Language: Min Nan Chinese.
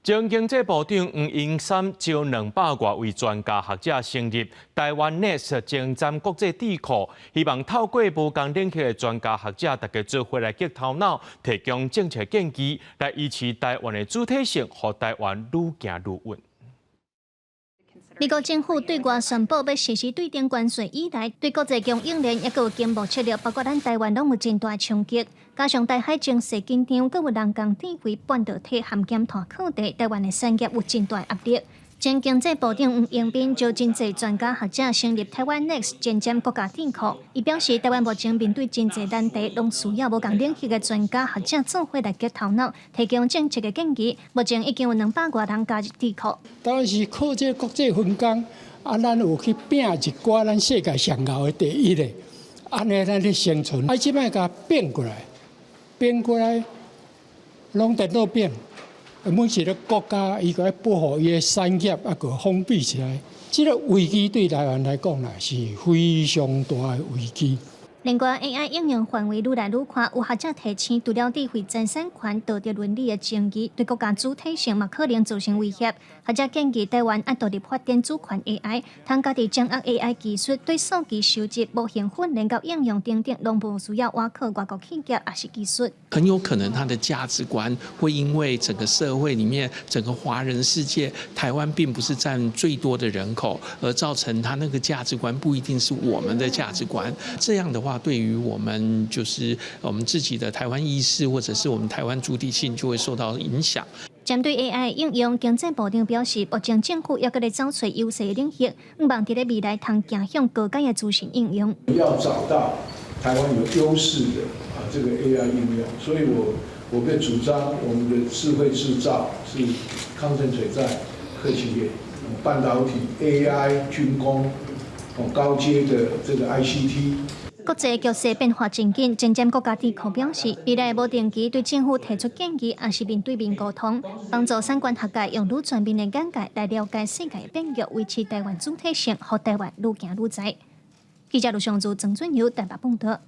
前經濟部長黃英三招200外位專家學者成立台灣 Next 前瞻國際智庫，希望透過無仝領域的專家學者，大家做伙來激頭腦，提供政策建議，來維持台灣的主體性，予台灣愈行愈穩。美國政府對外宣布欲實施對等關稅以來，對國際供應鏈抑閣有經貿策略，包括咱台灣攏有真大衝擊。加上台海情勢緊張，閣有人工智慧、半導體和減碳課題，台灣的產業有真大壓力。前經濟部長黃英斌招真濟專家學者成立台灣 Next 前瞻國家智庫。伊表示，台灣目前面對真濟難題，攏需要無仝領域的專家學者做伙來激頭腦，提供政策的建議。目前已經有200外人加入智庫。當然是靠這個國際分工，啊，咱有去拚一寡咱世界上𠢕的第一的，按呢咱咧生存。啊，這擺共變過來，變過來，攏電腦變。每一个國家，伊閣愛保護伊的產業，啊，閣封閉起來。這个危機對台灣來講啦，是非常大的危機。另外，AI 應用範圍愈來愈寬，有學者提醒，除了智慧財產權、道德倫理的爭議，對國家主體性嘛可能造成威脅。學者建議台灣愛獨立發展主權 AI，通家己掌握 AI 技術，對數據收集、模型訓練佮應用等等，攏無需要倚靠外國企業抑是技術。很有可能他的價值觀會因為整個社會裡面，整個華人世界，台灣並不是佔最多的人口，而造成他那個價值觀不一定是我們的價值觀。這樣的話，對於我們就是我們自己的台灣意識，或者是我們台灣主體性，就會受到影響。針對 AI 應用，經濟部長表示，目前政府猶閣咧找揣優勢領域，向望佇咧未來通行向高階的資訊應用。要找到台灣有優勢的啊，這個 AI 應用，所以我會主張我們的智慧製造是 concentrate 在科技業、半導體、AI、軍工、高階的這個 ICT。國際局勢變化真緊，前瞻國家智庫表示，未來無定期對政府提出建議，抑是面對面溝通，幫助產官學界用愈全面的眼界來了解世界變局，維持台灣主體性，予台灣愈行愈在。記者盧尚祖、曾俊友台北報道。